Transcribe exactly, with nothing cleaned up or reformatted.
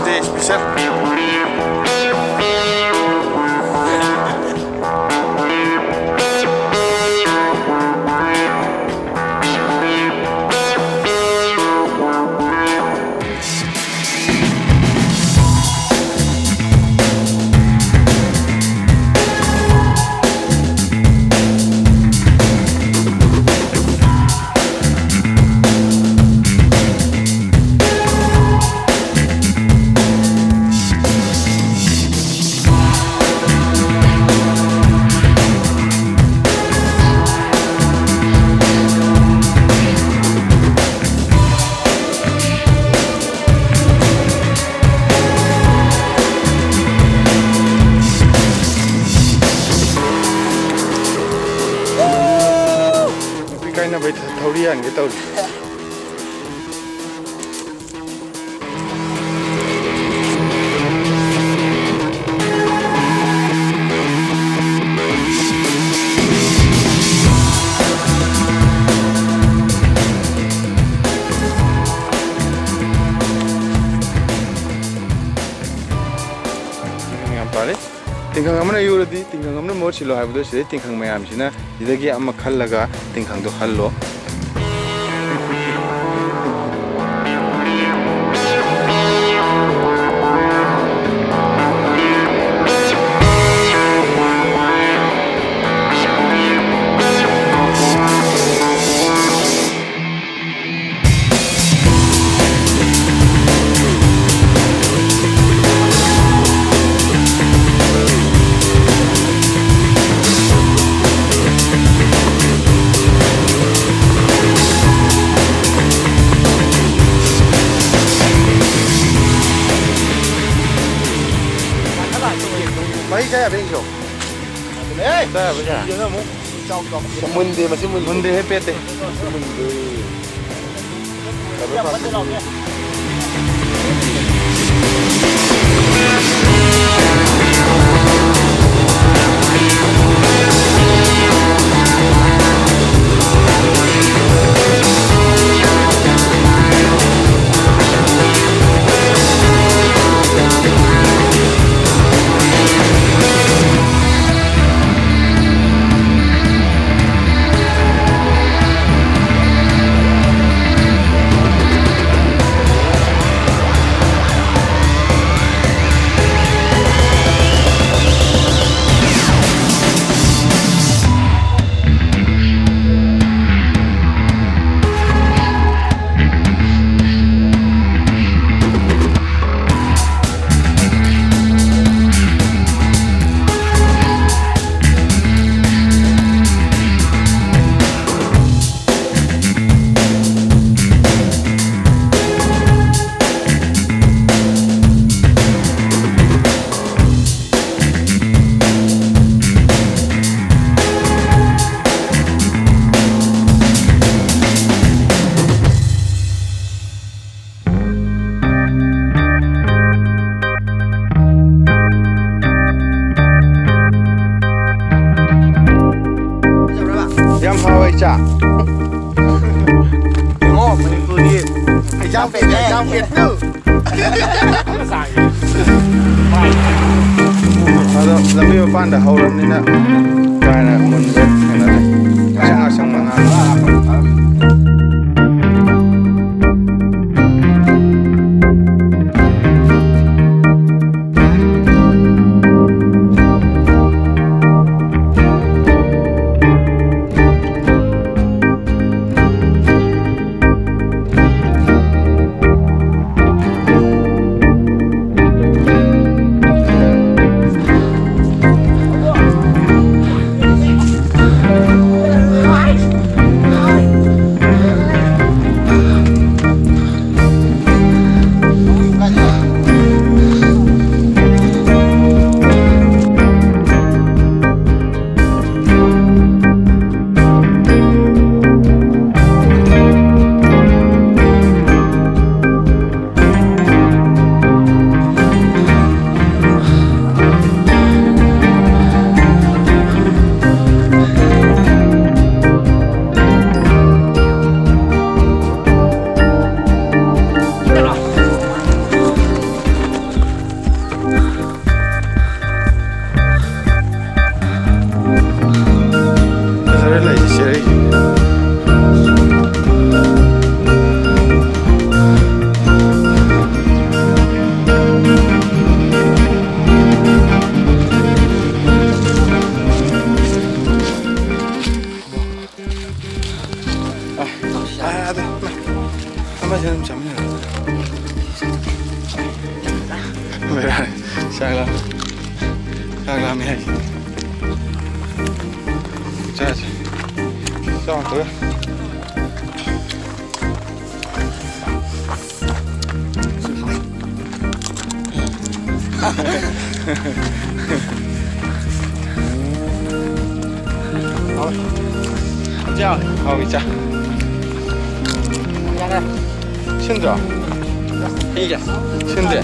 Special. ꯅꯨꯄꯤ ꯀꯥꯏꯅꯕꯩ ꯊꯧꯔꯤ ꯌꯥꯟꯒꯦ ꯇꯧꯔꯤ꯫ ꯌꯥꯝ ꯄꯥꯜꯂꯤ꯫ ꯇꯤꯡꯈꯪ ꯑꯃꯅ ꯌꯨꯔꯗꯤ ꯇꯤꯡꯈꯪ ꯑꯃꯅ ꯃꯍꯨꯠ ꯁꯤꯜꯂꯣ ꯍꯥꯏꯕꯗꯣ, ꯁꯤꯗꯩ ꯇꯤꯡꯈꯪ ꯃꯌꯥꯝꯁꯤꯅ ꯁꯤꯗꯒꯤ ꯑꯃ ꯈꯜꯂꯒ ꯇꯤꯡꯈꯪꯗꯣ ꯍꯜꯂꯣ꯫ ꯃꯍꯤ ꯆꯥ ꯌꯥꯕ꯭ꯔꯥ ꯌꯦꯡꯁꯤꯔꯣ? ꯆꯥ ꯌꯥꯕ꯭ꯔꯥ ꯆꯥ? ꯃꯨꯟꯗꯦ, ꯃꯁꯤ ꯃꯨꯟꯗꯦ꯫ ꯃꯨꯟꯗꯦꯍꯦ, ꯄꯦꯠꯇꯦ꯫ ꯃꯁꯤ ꯃꯨꯟꯗꯦ꯫ ꯌꯦꯡꯉꯣ, ꯃꯅꯤꯄꯨꯔꯒꯤ ꯍꯩꯖꯥꯡ ꯄꯦꯠ, ꯍꯩꯖꯥꯡ ꯄꯦꯠꯇꯨ꯫ ꯑꯗꯣ ꯂꯝꯕꯤ ꯃꯄꯥꯟꯗ ꯍꯧꯔꯕꯅꯤꯅ ꯀꯥ ꯍꯦꯟꯅ ꯃꯨꯟꯕ ꯊꯦꯡꯅꯗꯦ꯫ ꯉꯥꯛꯁꯪ ꯉꯥꯛꯁꯪ ꯃꯉꯥꯜ꯫ ꯐꯖꯔꯦ ꯂꯩꯁꯦ꯫ ꯑꯥ, ꯑꯥ, ꯑꯗꯨ, ꯑꯃꯁꯦ ꯑꯗꯨꯝ ꯆꯥꯃꯤꯟꯅꯔꯣ꯫ ꯕꯦꯔꯥꯅꯤ꯫ ꯆꯥꯛ ꯂꯥꯝ-, ꯆꯥꯛ ꯂꯥꯝꯃꯦ ꯍꯥꯏꯁꯤꯅꯤ꯫ ꯆꯥꯁꯦ꯫ ꯆꯥꯛ ꯑꯝꯇ꯫ ꯍꯥꯎꯋꯦ꯫ ꯏꯆꯥ, ꯍꯥꯎꯋꯤ, ꯏꯆꯥ꯫ ꯌꯥꯔꯦ꯫ ꯁꯤꯟꯗ꯭ꯔꯣ? ꯁꯤꯟꯗꯦ꯫